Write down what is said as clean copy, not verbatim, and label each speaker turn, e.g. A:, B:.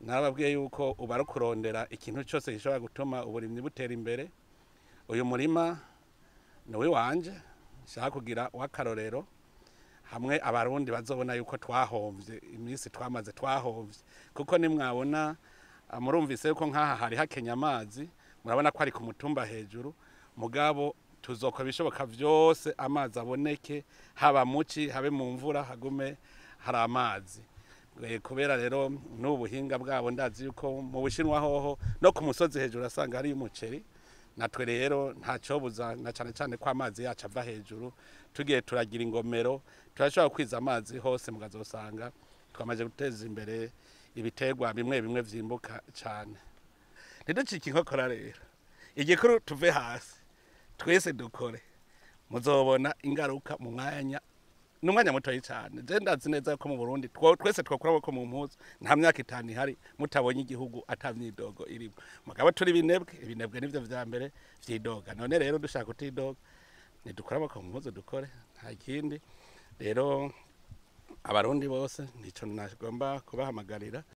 A: Narababwiye yuko uba ari kurondera ikintu cyose gishobora gutuma uburimyi butera imbere. Uyu murima ni uw'iwanje, nshaka kugira uw'akarorero, hamwe Abarundi bazobona yuko twahomvye iminsi twamaze twahomvye, kuko nimwabona murumvise yuko nk'aha hari hakenya amazi, murabona ko ari ku mutumba hejuru, mugabo tuzokora ibishoboka vyose amazi aboneke, haba muci habe mu mvura, hagume hari amazi. Kubera rero n'ubuhinga bwabo, ndazi yuko mu Bushinwa hoho no ku musozi hejuru asanga hari umuceri. Natwe rero ntacobuza, na cane cane ko amazi yacu ava hejuru, tugiye turagira ingomero, turashobora kwiza amazi hose, mukazosanga twamaze guteza imbere ibiterwa bimwe bimwe vyimbuka cane. Ntiducike inkokora rero, igikuru tuve hasi twese dukore, muzobona ingaruka mu mwanya n'umwanya mutoyi cyane. Je ndazi neza ko mu Burundi twese twokora ko mu mpuzu, nta myaka 5 ihari mutabonye igihugu ata myidogo irimo. Mugabo turi binebwe, ibinebwe nivyo vya mbere vyidoga. None rero dushaka kutidoga, nidukora ko mu mpuzu dukore, nta kindi. Rero Abarundi bose nico nagomba kubahamagarira.